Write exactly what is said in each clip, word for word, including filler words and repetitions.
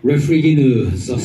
Referee ki nu za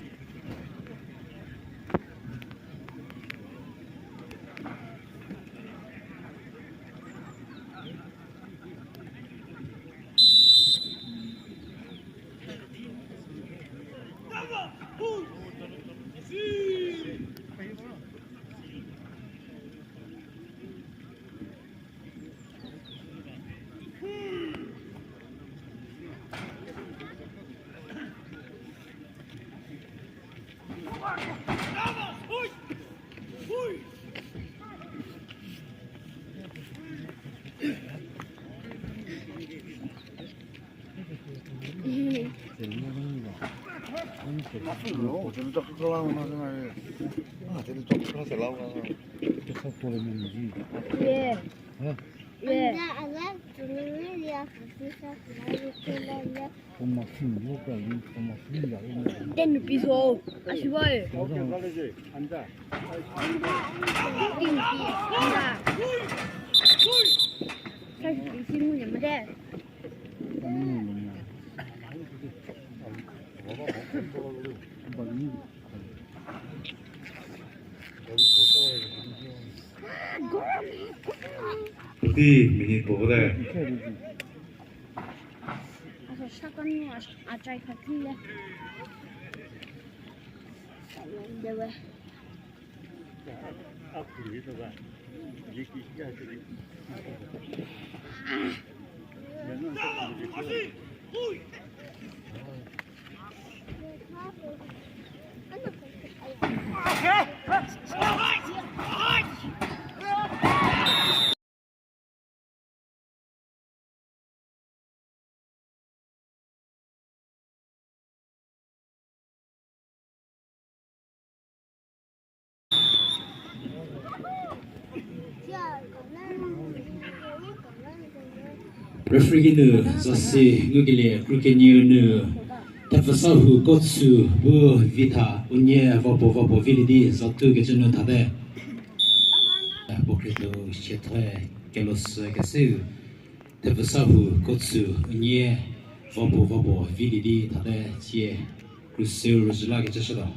Ten rupees ho, ashibai. Ten rupees, anda. Ten rupees mu nyamade. Di minute puo puo te. Aso shakanu achai khathile. Dewe. Referee ki nu zasi ngukelie kru kenieu nu Thepfüsahou Kotsü bu vi tha, unie vapuo vapuo vilie di za tu kecü nu thate. Puo khrietho siethoe kelosü keseu Thepfüsahou Kotsü unie vapuo vapuo vilie di thate cie kruseu rüzhü la kecü shütuo.